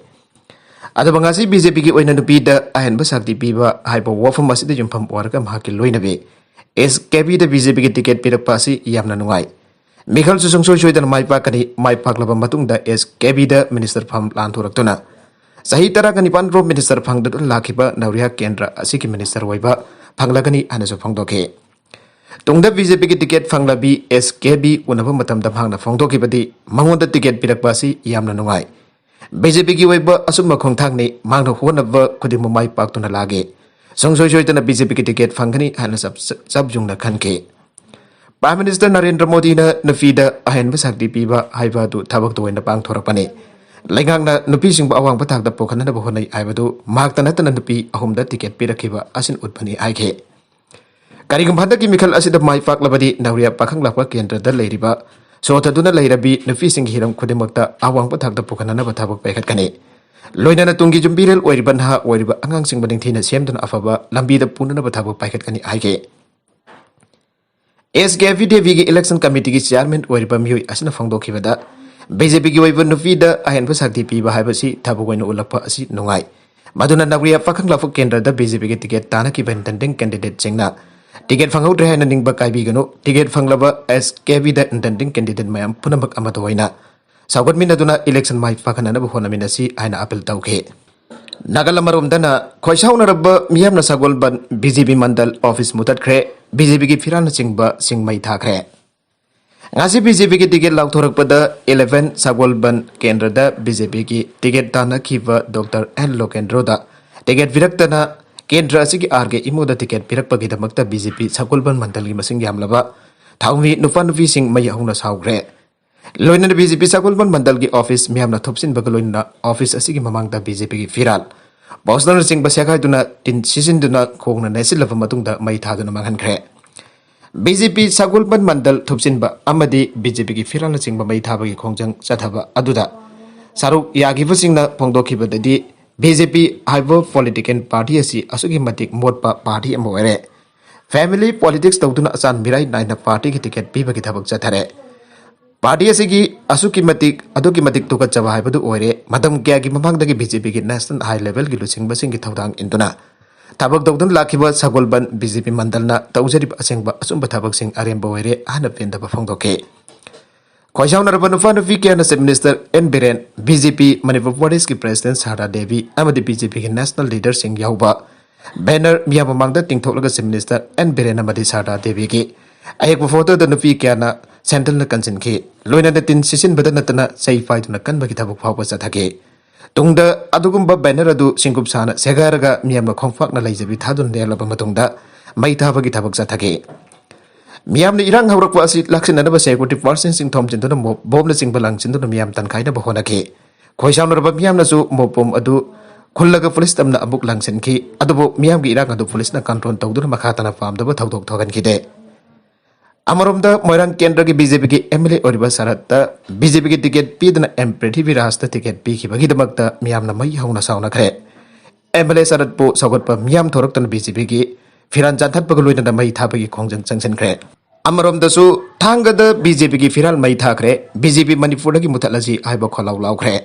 ꯑꯗꯨꯕꯨ ꯉꯁꯤ ꯕꯤ ꯖꯦ ꯄꯤꯒꯤ ꯑꯣꯏꯅ ꯅꯨꯄꯤꯗ ꯑꯍꯦꯟꯕ ꯁꯛꯇꯤ ꯄꯤꯕ ꯍꯥꯏꯕ ꯋꯥꯐꯝ ꯑꯁꯤꯗ ꯌꯨꯝꯐꯝ ꯑꯣꯏꯔꯒ ꯃꯍꯥꯛꯀꯤ ꯂꯣꯏꯅꯕꯤ ꯑꯦꯁ ꯀꯦ ꯕꯤꯗ ꯕꯤ ꯖꯦ ꯄꯤꯒꯤ ꯇꯤꯀꯦꯠ ꯄꯤꯔꯛꯄ ꯑꯁꯤ ꯌꯥꯝꯅ ꯅꯨꯡꯉꯥꯏ꯫ ꯃꯤꯈꯜꯁꯨ ꯁꯨꯡꯁꯣꯏ ꯁꯣꯏꯗꯅ ꯃꯥꯏ ꯄꯥꯛꯀꯅꯤ꯫ ꯃꯥꯏ ꯄꯥꯛꯂꯕ ꯃꯇꯨꯡꯗ ꯑꯦꯁ ꯀꯦ ꯕꯤꯗ ꯃꯤꯅꯤꯁꯇꯔ ꯐꯝ ꯂꯥꯟꯊꯣꯔꯛꯇꯨꯅ ꯆꯍꯤ ꯇꯔꯥꯒ ꯅꯤꯄꯥꯟ ꯔꯣꯝ ꯃꯤꯅꯤꯁꯇꯔ ꯐꯪꯗꯨꯅ ꯂꯥꯛꯈꯤꯕ ꯅꯥꯎꯔꯤꯌꯥ ꯀꯦꯟꯗ꯭ꯔ ꯑꯁꯤꯒꯤ ꯃꯤꯅꯤꯁꯇꯔ ꯑꯣꯏꯕ ꯐꯪꯂꯒꯅꯤ ꯍꯥꯏꯅꯁꯨ ꯐꯣꯡꯗꯣꯛꯈꯤ꯫ ꯇꯨꯡꯗ ꯕꯤ ꯖꯦ ꯄꯤꯒꯤ ꯇꯤꯀꯦꯠ ꯐꯪꯂꯕꯤ ꯑꯦꯁ ꯀꯦ ꯕꯤ ꯎꯅꯕ ꯃꯇꯝꯗ ꯃꯍꯥꯛꯅ ꯐꯣꯡꯗꯣꯛꯈꯤꯕꯗꯤ, ꯃꯉꯣꯟꯗ ꯇꯤꯀꯦꯠ ꯄꯤꯔꯛꯄ ꯑꯁꯤ ꯌꯥꯝꯅ ꯅꯨꯡꯉꯥꯏ꯫ ꯕꯤ ꯖꯦ ꯄꯤꯒꯤ ꯑꯣꯏꯕ ꯑꯆꯨꯝꯕ ꯈꯣꯡꯊꯥꯡꯅꯤ꯫ ꯃꯍꯥꯛꯅ ꯍꯣꯠꯅꯕ ꯈꯨꯗꯤꯡꯃꯛ ꯃꯥꯏ ꯄꯥꯛꯇꯨꯅ ꯂꯥꯛꯂꯦ꯫ ꯁꯨꯡꯁꯣꯏ ꯁꯣꯏꯗꯅ ꯕꯤ ꯖꯦ ꯄꯤꯒꯤ ꯇꯤꯀꯦꯠ ꯐꯪꯒꯅꯤ ꯍꯥꯏꯅ ꯆꯞ, ꯆꯞ ꯌꯨꯡꯅ ꯈꯟꯈꯤ꯫ ꯄ꯭ꯔꯥꯏꯝ ꯃꯤꯅꯤꯁꯇꯔ ꯅꯔꯦꯟꯗ꯭ꯔ ꯃꯣꯗꯤꯅ ꯅꯨꯄꯤꯗ ꯑꯍꯦꯟꯕ ꯁꯛꯇꯤ ꯄꯤꯕ ꯍꯥꯏꯕ ꯑꯗꯨ ꯊꯕꯛꯇ ꯑꯣꯏꯅ ꯄꯥꯡꯊꯣꯔꯛꯄꯅꯤ꯫ ꯂꯩꯉꯥꯛꯅ ꯅꯨꯄꯤꯁꯤꯡꯕꯨ ꯑꯋꯥꯡꯕ ꯊꯥꯛꯇ ꯄꯨꯈꯠꯅꯕ ꯍꯣꯠꯅꯩ ꯍꯥꯏꯕꯗꯨ ꯃꯍꯥꯛꯇ ꯅꯠꯇꯅ ꯅꯨꯄꯤ ꯑꯍꯨꯝꯗ ꯇꯤꯀꯦꯠ ꯄꯤꯔꯛꯈꯤꯕ ꯑꯁꯤꯅ ꯎꯠꯄꯅꯤ ꯍꯥꯏꯈꯤ꯫ ꯀꯔꯤꯒꯨꯝꯕ ꯍꯟꯗꯛꯀꯤ ꯃꯤꯈꯜ ꯑꯁꯤꯗ ꯃꯥꯏ ꯄꯥꯛꯂꯕꯗꯤ ꯅꯥꯎꯔꯤꯌꯥ ꯄꯥꯈꯪ ꯂꯥꯛꯄ ꯀꯦꯟꯗ꯭ꯔꯗ ꯂꯩꯔꯤꯕ ꯁꯣꯊꯗꯨꯅ ꯂꯩꯔꯕꯤ ꯅꯨꯄꯤꯁꯤꯡꯒꯤ ꯍꯤꯔꯝ ꯈꯨꯗꯤꯡꯃꯛꯇ ꯑꯋꯥꯡꯕ ꯊꯥꯛꯇ ꯄꯨꯈꯠꯅꯅꯕ ꯊꯕꯛ ꯄꯥꯏꯈꯠꯀꯅꯤ꯫ ꯂꯣꯏꯅꯅ ꯇꯨꯡꯒꯤ ꯌꯨꯝꯕꯤꯔꯦꯜ ꯑꯣꯏꯔꯤꯕ ꯅꯍꯥ ꯑꯣꯏꯔꯤꯕ ꯑꯉꯥꯡꯁꯤꯡꯕꯨ ꯅꯤꯡꯊꯤꯅ ꯁꯦꯝꯗꯨꯅ ꯑꯐꯕ ꯂꯝꯕꯤꯗ ꯄꯨꯅꯅꯕ ꯊꯕꯛ ꯄꯥꯏꯈꯠꯀꯅꯤ ꯍꯥꯏꯈꯤ꯫ ꯑꯦꯁ ꯀꯦ ꯕꯤ ꯗꯦꯕꯤꯒꯤ ꯏꯂꯦꯛꯁꯟ ꯀꯃꯤꯇꯤꯒꯤ ꯆꯤꯌꯥꯔꯃꯦꯟ ꯑꯣꯏꯔꯤꯕ ꯃꯤꯑꯣꯏ ꯑꯁꯤꯅ ꯐꯣꯡꯗꯣꯛꯈꯤꯕꯗ, ꯕꯤ ꯖꯦ ꯄꯤꯒꯤ ꯑꯣꯏꯕ ꯅꯨꯄꯤꯗ ꯑꯍꯦꯟꯕ ꯁꯛꯇꯤ ꯄꯤꯕ ꯍꯥꯏꯕꯁꯤ ꯊꯕꯛ ꯑꯣꯏꯅ ꯎꯠꯂꯛꯄ ꯑꯁꯤ ꯅꯨꯡꯉꯥꯏ꯫ ꯃꯗꯨꯅ ꯅꯥꯎꯔꯤꯌꯥ ꯄꯥꯈꯪ ꯂꯥꯛꯄ ꯀꯦꯟꯗ꯭ꯔꯗ ꯕꯤ ꯖꯦ ꯄꯤꯒꯤ ꯇꯤꯀꯦꯠ ꯇꯥꯟꯅꯈꯤꯕ ꯏꯟꯇꯦꯟꯗꯤꯡ ꯀꯦꯟꯗꯤꯗꯦꯠꯁꯤꯡꯅ ꯇꯤꯀꯦꯠ ꯐꯪꯍꯧꯗ꯭ꯔꯦ ꯍꯥꯏꯅ ꯅꯤꯡꯕ ꯀꯥꯏꯕꯤꯒꯅꯨ꯫ ꯇꯤꯀꯦꯠ ꯐꯪꯂꯕ ꯑꯦꯁ ꯀꯦ ꯕꯤꯗ intending candidate ꯃꯌꯥꯝ ꯄꯨꯝꯅꯃꯛ ꯑꯃꯠꯇ ꯑꯣꯏꯅ ꯁꯧꯒꯠꯃꯤꯟꯅꯗꯨꯅ election ꯃꯥꯏ ꯄꯥꯛꯍꯟꯅꯕ ꯍꯣꯠꯅꯃꯤꯟꯅꯁꯤ ꯍꯥꯏꯅ appeal ꯇꯧꯈꯤ꯫ ꯅꯥꯀꯜ ꯑꯃꯔꯣꯝꯗꯅ ꯈꯣꯏꯁꯥꯎꯅꯔꯕ ꯃꯤꯌꯥꯝꯅ ꯁꯒꯣꯜꯕꯟ B J P ꯃꯟꯗꯜ office ꯃꯨꯊꯠꯈ꯭ꯔꯦ꯫ B J Pꯒꯤ ꯐꯤꯔꯥꯜꯅꯆꯤꯡꯕꯁꯤꯡ ꯃꯩ ꯊꯥꯈ꯭ꯔꯦ꯫ ꯉꯁꯤ B J Pꯒꯤ ꯇꯤꯀꯦꯠ ꯂꯥꯎꯊꯣꯔꯛꯄꯗ eleven ꯁꯒꯣꯜꯕꯟ ꯀꯦꯟꯗ꯭ꯔꯗ B J Pꯒꯤ ꯇꯤꯀꯦꯠ ꯇꯥꯟꯅꯈꯤꯕ ꯗꯣꯛꯇꯔ ꯑꯦꯟ ꯂꯣꯀꯦꯟꯗ꯭ꯔꯣꯗ ꯇꯤꯀꯦꯠ ꯄꯤꯔꯛꯇꯅ ꯀꯦꯟꯗ꯭ꯔ ꯑꯁꯤꯒꯤ R K ꯏꯃꯨꯗ ꯇꯤꯀꯦꯠ ꯄꯤꯔꯛꯄꯒꯤꯗꯃꯛꯇ B J P ꯁꯒꯣꯜꯕꯟ ꯃꯟꯗꯜꯒꯤ ꯃꯁꯤꯡ ꯌꯥꯝꯂꯕ ꯊꯧꯃꯤ ꯅꯨꯄꯥ ꯅꯨꯄꯤꯁꯤꯡ ꯃꯩ ꯍꯧꯅ ꯁꯥꯎꯈ꯭ꯔꯦ꯫ ꯂꯣꯏꯅꯅ B J P ꯁꯒꯣꯜꯕꯟ ꯃꯟꯗꯜꯒꯤ office ꯃꯤꯌꯥꯝꯅ ꯊꯨꯞꯆꯤꯟꯕꯒ ꯂꯣꯏꯅꯅ office ꯑꯁꯤꯒꯤ ꯃꯃꯥꯡꯗ B J Pꯒꯤ ꯐꯤꯔꯥꯜ, posterꯅꯆꯤꯡꯕ ꯁꯦꯒꯥꯏꯗꯨꯅ ꯇꯤꯟ ꯁꯤꯖꯤꯟꯗꯨꯅ ꯈꯣꯡꯅ ꯅꯦꯠꯁꯤꯜꯂꯕ ꯃꯇꯨꯡꯗ ꯃꯩ ꯊꯥꯗꯨꯅ ꯃꯥꯡꯍꯟꯈ꯭ꯔꯦ꯫ B J P ꯁꯒꯣꯜꯕꯟ ꯃꯟꯗꯜ ꯊꯨꯞꯆꯤꯟꯕ ꯑꯃꯗꯤ B J Pꯒꯤ ꯐꯤꯔꯥꯜꯅꯆꯤꯡꯕ ꯃꯩ ꯊꯥꯕꯒꯤ ꯈꯣꯡꯖꯪ ꯆꯠꯊꯕ ꯑꯗꯨꯗ ꯁꯔꯨꯛ ꯌꯥꯈꯤꯕꯁꯤꯡꯅ ꯐꯣꯡꯗꯣꯛꯈꯤꯕꯗꯗꯤ, B J P ꯍꯥꯏꯕ political party ꯑꯁꯤ ꯑꯁꯨꯛꯀꯤ ꯃꯇꯤꯛ ꯃꯣꯠꯄ party ꯑꯃ ꯑꯣꯏꯔꯦ꯫ Family politics ꯇꯧꯗꯨꯅ ꯑꯆꯥꯟ ꯃꯤꯔꯥꯏ ꯅꯥꯏꯅ partyꯒꯤ ꯇꯤꯀꯦꯠ ꯄꯤꯕꯒꯤ ꯊꯕꯛ ꯆꯠꯊꯔꯦ꯫ Party ꯑꯁꯤꯒꯤ ꯑꯁꯨꯛꯀꯤ ꯃꯇꯤꯛ, ꯑꯗꯨꯛꯀꯤ ꯃꯇꯤꯛ ꯇꯨꯀꯠꯆꯕ ꯍꯥꯏꯕꯗꯨ ꯑꯣꯏꯔꯦ꯫ ꯃꯇꯝ ꯀꯌꯥꯒꯤ ꯃꯃꯥꯡꯗꯒꯤ B J Pꯒꯤ national high levelꯒꯤ ꯂꯨꯆꯤꯡꯕꯁꯤꯡꯒꯤ ꯊꯧꯗꯥꯡ ꯏꯟꯗꯨꯅ ꯊꯕꯛ ꯇꯧꯗꯨꯅ ꯂꯥꯛꯈꯤꯕ ꯁꯒꯣꯜꯕꯟ B J P ꯃꯟꯗꯜꯅ ꯇꯧꯖꯔꯤꯕ ꯑꯁꯦꯡꯕ ꯑꯆꯨꯝꯕ ꯊꯕꯛꯁꯤꯡ ꯑꯔꯦꯝꯕ ꯑꯣꯏꯔꯦ ꯍꯥꯏꯅ ꯄꯦꯟꯗꯕ ꯐꯣꯡꯗꯣꯛꯈꯤ꯫ ꯈꯣꯏꯁꯥꯎꯅꯔꯕ ꯅꯨꯄꯥ ꯅꯨꯄꯤ ꯀꯌꯥꯅ Chief Minister N Biren, B J P Manipur ꯄ꯭ꯔꯗꯦꯁꯀꯤ President ꯁꯔꯗꯥ ꯗꯦꯕꯤ ꯑꯃꯗꯤ B J Pꯒꯤ national leaderꯁꯤꯡ ꯌꯥꯎꯕ banner ꯃꯤꯌꯥꯝ ꯃꯃꯥꯡꯗ ꯇꯤꯡꯊꯣꯛꯂꯒ Chief Minister N Biren ꯑꯃꯗꯤ ꯁꯔꯗꯥ ꯗꯦꯕꯤꯒꯤ ꯑꯌꯦꯛꯄ photoꯗ ꯅꯨꯄꯤ ꯀꯌꯥꯅ ꯁꯦꯟꯗꯜꯅ ꯀꯟꯁꯤꯟꯈꯤ꯫ ꯂꯣꯏꯅꯅ ꯇꯤꯟ ꯁꯤꯠꯆꯤꯟꯕꯗ ꯅꯠꯇꯅ ꯆꯩ ꯄꯥꯏꯗꯨꯅ ꯀꯟꯕꯒꯤ ꯊꯕꯛ ꯐꯥꯎꯕ ꯆꯠꯊꯈꯤ꯫ ꯇꯨꯡꯗ ꯑꯗꯨꯒꯨꯝꯕ banner ꯑꯗꯨ ꯁꯤꯡꯀꯨꯞ ꯁꯥꯅ ꯁꯦꯒꯥꯏꯔꯒ ꯃꯤꯌꯥꯝꯅ ꯈꯣꯡꯄꯥꯛꯅ ꯂꯩꯖꯕꯤ ꯊꯥꯗꯨꯅ ꯂꯦꯜꯂꯕ ꯃꯇꯨꯡꯗ ꯃꯩ ꯊꯥꯕꯒꯤ ꯊꯕꯛ ꯆꯠꯊꯈꯤ꯫ ꯃꯤꯌꯥꯝꯅ ꯏꯔꯥꯡ ꯍꯧꯔꯛꯄ ꯑꯁꯤ ꯂꯥꯛꯁꯤꯟꯅꯅꯕ security personꯁꯤꯡ ꯊꯣꯝꯖꯤꯟꯗꯨꯅ ꯃꯣꯞ, ꯕꯣꯝꯅꯆꯤꯡꯕ ꯂꯪꯁꯤꯟꯗꯨꯅ ꯃꯤꯌꯥꯝ ꯇꯟꯈꯥꯏꯅꯕ ꯍꯣꯠꯅꯈꯤ꯫ ꯈꯣꯏꯁꯥꯎꯅꯔꯕ ꯃꯤꯌꯥꯝꯅꯁꯨ ꯃꯣꯞ ꯕꯣꯝ ꯑꯗꯨ ꯈꯨꯜꯂꯒ ꯄꯨꯂꯤꯁ ꯇꯝꯅ ꯑꯃꯨꯛ ꯂꯪꯁꯤꯟꯈꯤ꯫ ꯑꯗꯨꯕꯨ ꯃꯤꯌꯥꯝꯒꯤ ꯏꯔꯥꯡ ꯑꯗꯨ ꯄꯨꯂꯤꯁꯅ control ꯇꯧꯗꯨꯅ ꯃꯈꯥ ꯇꯥꯅ ꯄꯥꯝꯗꯕ ꯊꯧꯗꯣꯛ ꯊꯣꯛꯍꯟꯈꯤꯗꯦ꯫ ꯑꯃꯔꯣꯝꯗ ꯃꯣꯏꯔꯥꯡ ꯀꯦꯟꯗ꯭ꯔꯒꯤ B J Pꯒꯤ M L A ꯑꯣꯏꯔꯤꯕ ꯁꯔꯠꯇ B J Pꯒꯤ ꯇꯤꯀꯦꯠ ꯄꯤꯗꯨꯅ M ꯄ꯭ꯔꯤꯊꯤꯕꯤꯔꯥꯖꯇ ꯇꯤꯀꯦꯠ ꯄꯤꯈꯤꯕꯒꯤꯗꯃꯛꯇ ꯃꯤꯌꯥꯝꯅ ꯃꯩ ꯍꯧꯅ ꯁꯥꯎꯅꯈ꯭ꯔꯦ꯫ M L A ꯁꯔꯠꯄꯨ ꯁꯧꯒꯠꯄ ꯃꯤꯌꯥꯝ ꯊꯣꯔꯛꯇꯨꯅ B J Pꯒꯤ ꯐꯤꯔꯥꯜ ꯆꯥꯟꯊꯠꯄꯒ ꯂꯣꯏꯅꯅ ꯃꯩ ꯊꯥꯕꯒꯤ ꯈꯣꯡꯖꯪ ꯆꯪꯁꯤꯟꯈ꯭ꯔꯦ꯫ ꯑꯃꯔꯣꯝꯗꯁꯨ ꯊꯥꯡꯒꯗ B J Pꯒꯤ ꯐꯤꯔꯥꯜ ꯃꯩ ꯊꯥꯈ꯭ꯔꯦ꯫ B J P ꯃꯅꯤꯄꯨꯔꯗꯒꯤ ꯃꯨꯊꯠꯂꯁꯤ ꯍꯥꯏꯕ ꯈꯣꯜꯂꯥꯎ ꯂꯥꯎꯈ꯭ꯔꯦ꯫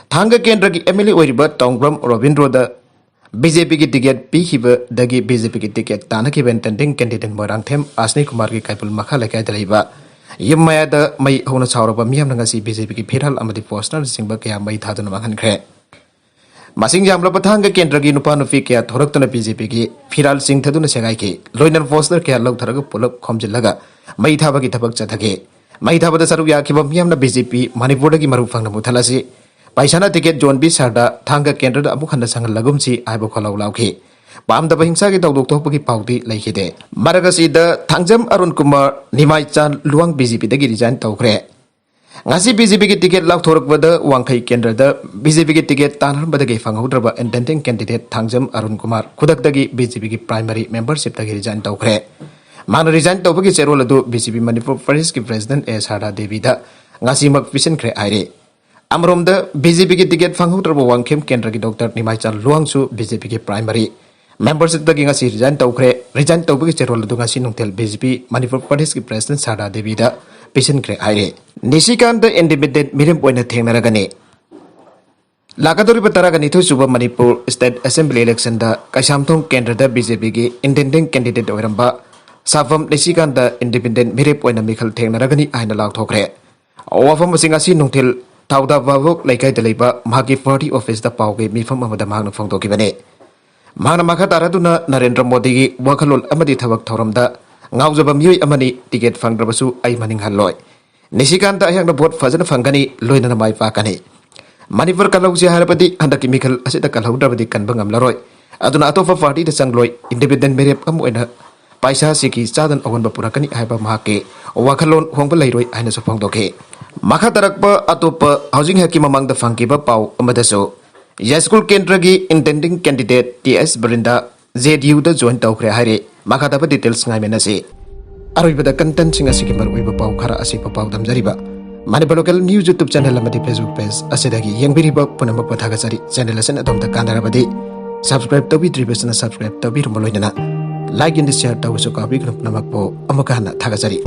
ꯊꯥꯡꯒ ꯀꯦꯟꯗ꯭ꯔꯒꯤ M L A ꯑꯣꯏꯔꯤꯕ ꯇꯣꯡꯕ꯭ꯔꯝ ꯔꯣꯕꯤꯟꯗ꯭ꯔꯣꯗ ꯕꯤ ꯖꯦ ꯄꯤꯒꯤ ꯇꯤꯀꯦꯠ ꯄꯤꯈꯤꯕꯗꯒꯤ ꯕꯤ ꯖꯦ ꯄꯤꯒꯤ ꯇꯤꯀꯦꯠ ꯇꯥꯟꯅꯈꯤꯕ ꯏꯟꯇꯦꯟꯗꯤꯡ ꯀꯦꯟꯗꯤꯗꯦꯠ ꯃꯣꯏꯔꯥꯡꯊꯦꯝ ꯑꯁꯅꯤ ꯀꯨꯃꯥꯔꯒꯤ ꯀꯩꯕꯨꯜ ꯃꯈꯥ ꯂꯩꯀꯥꯏꯗ ꯂꯩꯕ ꯌꯨꯝ ꯃꯌꯥꯗ ꯃꯩ ꯍꯧꯅ ꯁꯥꯎꯔꯕ ꯃꯤꯌꯥꯝꯅ ꯉꯁꯤ ꯕꯤ ꯖꯦ ꯄꯤꯒꯤ ꯐꯤꯔꯥꯜ ꯑꯃꯗꯤ ꯄꯣꯁꯇꯔꯅꯆꯤꯡꯕ ꯀꯌꯥ ꯃꯩ ꯊꯥꯗꯨꯅ ꯃꯥꯡꯍꯟꯈ꯭ꯔꯦ꯫ ꯃꯁꯤꯡ ꯌꯥꯝꯂꯕ ꯊꯥꯡꯒ ꯀꯦꯟꯗ꯭ꯔꯒꯤ ꯅꯨꯄꯥ ꯅꯨꯄꯤ ꯀꯌꯥ ꯊꯣꯔꯛꯇꯨꯅ ꯕꯤ ꯖꯦ ꯄꯤꯒꯤ ꯐꯤꯔꯥꯜ ꯆꯤꯡꯊꯗꯨꯅ ꯁꯦꯒꯥꯏꯈꯤ꯫ ꯂꯣꯏꯅꯅ ꯄꯣꯁꯇꯔ ꯀꯌꯥ ꯂꯧꯊꯔꯒ ꯄꯨꯂꯞ ꯈꯣꯝꯖꯤꯜꯂꯒ ꯃꯩ ꯊꯥꯕꯒꯤ ꯊꯕꯛ ꯆꯠꯊꯈꯤ꯫ ꯃꯩ ꯊꯥꯕꯗ ꯁꯔꯨꯛ ꯌꯥꯈꯤꯕ ꯃꯤꯌꯥꯝꯅ ꯕꯤ ꯖꯦ ꯄꯤ ꯃꯅꯤꯄꯨꯔꯗꯒꯤ ꯃꯔꯨ ꯐꯪꯅ ꯃꯨꯊꯠꯂꯁꯤ, ꯄꯩꯁꯥꯅ ꯇꯤꯀꯦꯠ ꯌꯣꯟꯕꯤ ꯁꯥꯔꯗ ꯊꯥꯡꯒ ꯀꯦꯟꯗ꯭ꯔꯗ ꯑꯃꯨꯛ ꯍꯟꯅ ꯁꯪꯍꯜꯂꯒꯨꯝꯁꯤ ꯍꯥꯏꯕ ꯈꯣꯜꯂꯥꯎ ꯂꯥꯎꯈꯤ꯫ ꯄꯥꯝꯗꯕ ꯍꯤꯡꯁꯥꯒꯤ ꯊꯧꯗꯣꯛ ꯊꯣꯛꯄꯒꯤ ꯄꯥꯎꯗꯤ ꯂꯩꯈꯤꯗꯦ꯫ ꯃꯔꯛ ꯑꯁꯤꯗ ꯊꯥꯡꯖꯝ ꯑꯔꯨꯟ ꯀꯨꯃꯥꯔ ꯅꯤꯃꯥꯏꯆꯥꯟ ꯂꯨꯋꯥꯡ ꯕꯤ ꯖꯦ ꯄꯤꯗꯒꯤ ꯔꯤꯖꯥꯏꯟ ꯇꯧꯈ꯭ꯔꯦ꯫ ꯉꯁꯤ ꯕꯤ ꯖꯦ ꯄꯤꯒꯤ ꯇꯤꯀꯦꯠ ꯂꯥꯎꯊꯣꯔꯛꯄꯗ ꯋꯥꯡꯈꯩ ꯀꯦꯟꯗ꯭ꯔꯗ ꯕꯤ ꯖꯦ ꯄꯤꯒꯤ ꯇꯤꯀꯦꯠ ꯇꯥꯟꯅꯔꯝꯕꯗꯒꯤ ꯐꯪꯍꯧꯗ꯭ꯔꯕ ꯏꯟꯇꯦꯟꯗꯤꯡ ꯀꯦꯟꯗꯤꯗꯦꯠ ꯊꯥꯡꯖꯝ ꯑꯔꯨꯟ ꯀꯨꯃꯥꯔ ꯈꯨꯗꯛꯇꯒꯤ ꯕꯤ ꯖꯦ ꯄꯤꯒꯤ ꯄ꯭ꯔꯥꯏꯃꯔꯤ ꯃꯦꯝꯕꯔꯁꯤꯞꯇꯒꯤ ꯔꯤꯖꯥꯏꯟ ꯇꯧꯈ꯭ꯔꯦ꯫ ꯃꯥꯅ ꯔꯤꯖꯥꯏꯟ ꯇꯧꯕꯒꯤ ꯆꯦꯔꯣꯜ ꯑꯗꯨ ꯕꯤ ꯖꯦ ꯄꯤ ꯃꯅꯤꯄꯨꯔ ꯄ꯭ꯔꯗꯦꯁꯀꯤ ꯄ꯭ꯔꯦꯁꯤꯗꯦꯟ ꯑꯦ ꯁꯥꯔꯗꯥ ꯗꯦꯕꯤꯗ ꯉꯁꯤꯃꯛ ꯄꯤꯁꯤꯟꯈ꯭ꯔꯦ ꯍꯥꯏꯔꯤ꯫ ꯑꯃꯔꯣꯝꯗ ꯕꯤ ꯖꯦ ꯄꯤꯒꯤ ꯇꯤꯀꯦꯠ ꯐꯪꯍꯧꯗ꯭ꯔꯕ ꯋꯥꯡꯈꯦꯝ ꯀꯦꯟꯗ꯭ꯔꯒꯤ ꯗꯣꯛꯇꯔ ꯅꯤꯃꯥꯏꯆꯥꯟ ꯂꯨꯋꯥꯡꯁꯨ ꯕꯤ ꯖꯦ ꯄꯤꯒꯤ ꯄ꯭ꯔꯥꯏꯃꯔꯤ ꯃꯦꯝꯕꯔꯁꯤꯞꯇꯒꯤ ꯉꯁꯤ ꯔꯤꯖꯥꯏꯟ ꯇꯧꯈ꯭ꯔꯦ꯫ ꯔꯤꯖꯥꯏꯟ ꯇꯧꯕꯒꯤ ꯆꯦꯔꯣꯜ ꯑꯗꯨ ꯉꯁꯤ ꯅꯨꯡꯊꯤꯜ ꯕꯤ ꯖꯦ ꯄꯤ ꯃꯅꯤꯄꯨꯔ ꯄ꯭ꯔꯗꯦꯁꯀꯤ ꯄ꯭ꯔꯦꯁꯤꯗꯦꯟ ꯁꯥꯔꯗꯥ ꯗꯦꯕꯤꯗ ꯄꯤꯁꯤꯟꯈ꯭ꯔꯦ ꯍꯥꯏꯔꯤ꯫ ꯅꯤꯁꯤꯀꯥꯟꯇ ꯏꯟꯗꯤꯄꯦꯟꯗꯦꯟꯠ ꯃꯤꯔꯦꯞ ꯑꯣꯏꯅ ꯊꯦꯡꯅꯔꯒꯅꯤ꯫ ꯂꯥꯛꯀꯗꯧꯔꯤꯕ ꯇꯔꯥꯒ ꯅꯤꯊꯣꯏ ꯁꯨꯕ ꯃꯅꯤꯄꯨꯔ ꯁ꯭ꯇꯦꯠ ꯑꯦꯁꯦꯝꯕ꯭ꯂꯤ ꯏꯂꯦꯛꯁꯟꯗ ꯀꯩꯁꯥꯝꯊꯣꯡ ꯀꯦꯟꯗ꯭ꯔꯗ ꯕꯤ ꯖꯦ ꯄꯤꯒꯤ ꯏꯟꯇꯦꯟꯗꯤꯡ ꯀꯦꯟꯗꯤꯗꯦꯠ ꯑꯣꯏꯔꯝꯕ ꯁꯥꯐꯝ ꯅꯤꯁꯤꯀꯥꯟꯇ ꯏꯟꯗꯤꯄꯦꯟꯗꯦꯟꯠ ꯃꯤꯔꯦꯞ ꯑꯣꯏꯅ ꯃꯤꯈꯜ ꯊꯦꯡꯅꯔꯒꯅꯤ ꯍꯥꯏꯅ ꯂꯥꯎꯊꯣꯛꯈ꯭ꯔꯦ꯫ ꯋꯥꯐꯝ ꯑꯁꯤ ꯉꯁꯤ ꯅꯨꯡꯊꯤꯜ ꯊꯧꯗꯥ ꯚꯥꯕꯣꯛ ꯂꯩꯀꯥꯏꯗ ꯂꯩꯕ ꯃꯍꯥꯛꯀꯤ ꯄꯥꯔꯇꯤ ꯑꯣꯐꯤꯁꯇ ꯄꯥꯎꯒꯤ ꯃꯤꯐꯝ ꯑꯃꯗ ꯃꯍꯥꯛꯅ ꯐꯣꯡꯗꯣꯛꯈꯤꯕꯅꯤ꯫ ꯃꯍꯥꯛꯅ ꯃꯈꯥ ꯇꯥꯔꯗꯨꯅ ꯅꯔꯦꯟꯗ꯭ꯔ ꯃꯣꯗꯤꯒꯤ ꯋꯥꯈꯜꯂꯣꯟ ꯑꯃꯗꯤ ꯊꯕꯛ ꯊꯧꯔꯝꯗ ꯉꯥꯎꯖꯕ ꯃꯤꯑꯣꯏ ꯑꯃꯅꯤ, ꯇꯤꯀꯦꯠ ꯐꯪꯗ꯭ꯔꯕꯁꯨ ꯑꯩ ꯃꯅꯤꯡ ꯍꯜꯂꯣꯏ꯫ ꯅꯤꯁꯤꯀꯥꯟꯇ ꯑꯩꯍꯥꯛꯅ ꯚꯣꯠ ꯐꯖꯅ ꯐꯪꯒꯅꯤ, ꯂꯣꯏꯅꯅ ꯃꯥꯏ ꯄꯥꯛꯀꯅꯤ꯫ ꯃꯅꯤꯄꯨꯔ ꯀꯜꯍꯧꯁꯤ ꯍꯥꯏꯔꯕꯗꯤ ꯍꯟꯗꯛꯀꯤ ꯃꯤꯈꯜ ꯑꯁꯤꯗ ꯀꯜꯍꯧꯗ꯭ꯔꯕꯗꯤ ꯀꯟꯕ ꯉꯝꯂꯔꯣꯏ꯫ ꯑꯗꯨꯅ ꯑꯇꯣꯞꯄ ꯄꯥꯔꯇꯤꯗ ꯆꯪꯂꯣꯏ, ꯏꯟꯗꯤꯄꯦꯟꯗꯦꯟꯠ ꯃꯤꯔꯦꯞ ꯑꯃ ꯑꯣꯏꯅ ꯄꯩꯁꯥꯁꯤꯒꯤ ꯆꯥꯗꯅ ꯑꯑꯣꯟꯕ ꯄꯨꯔꯛꯀꯅꯤ ꯍꯥꯏꯕ ꯃꯍꯥꯛꯀꯤ ꯋꯥꯈꯜꯂꯣꯟ ꯍꯣꯡꯕ ꯂꯩꯔꯣꯏ ꯍꯥꯏꯅꯁꯨ ꯐꯣꯡꯗꯣꯛꯈꯤ꯫ ꯃꯈꯥ ꯇꯥꯔꯛꯄ ꯑꯇꯣꯞꯄ ꯍꯧꯖꯤꯛ ꯉꯥꯏꯍꯥꯛꯀꯤ ꯃꯃꯥꯡꯗ ꯐꯪꯈꯤꯕ ꯄꯥꯎ ꯑꯃꯗꯁꯨ ꯌꯥꯏꯁ꯭ꯀꯨꯜ ꯀꯦꯟꯗ꯭ꯔꯒꯤ ꯏꯟꯇꯦꯟꯗꯤꯡ ꯀꯦꯟꯗꯤꯗꯦꯠ ꯇꯤ ꯑꯦꯁ ꯕ꯭ꯔꯤꯟꯗꯥ ꯖꯦ ꯗꯤ ꯌꯨꯗ ꯖꯣꯏꯟ ꯇꯧꯈ꯭ꯔꯦ ꯍꯥꯏꯔꯦ꯫ ꯃꯈꯥ ꯇꯥꯕ ꯗꯤꯇꯦꯜꯁ ꯉꯥꯏꯃꯤꯟꯅꯁꯤ꯫ ꯑꯔꯣꯏꯕꯗ ꯀꯟꯇꯦꯟꯠꯁꯤꯡ ꯑꯁꯤꯒꯤ ꯃꯔꯨꯑꯣꯏꯕ ꯄꯥꯎ ꯈꯔ ꯑꯁꯤ ꯄꯥꯎ ꯗꯝꯖꯔꯤꯕ Manipur local news YouTube channel ꯑꯃꯗꯤ ꯐꯦꯁꯕꯨꯛ ꯄꯦꯖ ꯑꯁꯤꯗꯒꯤ ꯌꯦꯡꯕꯤꯔꯤꯕ ꯄꯨꯝꯅꯃꯛꯄꯨ ꯊꯥꯒꯠꯆꯔꯤ꯫ ꯆꯦꯅꯦꯜ ꯑꯁꯤꯅ ꯑꯗꯣꯝꯗ ꯀꯥꯟꯅꯔꯕꯗꯤ ꯁꯕꯁꯀ꯭ꯔꯥꯏꯕ ꯇꯧꯕꯤꯗ꯭ꯔꯤꯕꯁꯤꯅ ꯁꯕꯁꯀ꯭ꯔꯥꯏꯕ ꯇꯧꯕꯤꯔꯝꯕ ꯂꯣꯏꯅꯅ ꯂꯥꯏꯛ ꯑꯦꯟ ꯁꯤꯌꯔ ꯇꯧꯕꯁꯨ ꯀꯥꯎꯕꯤꯒꯅꯨ꯫ ꯄꯨꯝꯅꯃꯛꯄꯨ ꯑꯃꯨꯛꯀ ꯍꯟꯅ ꯊꯥꯒꯠꯆꯔꯤ꯫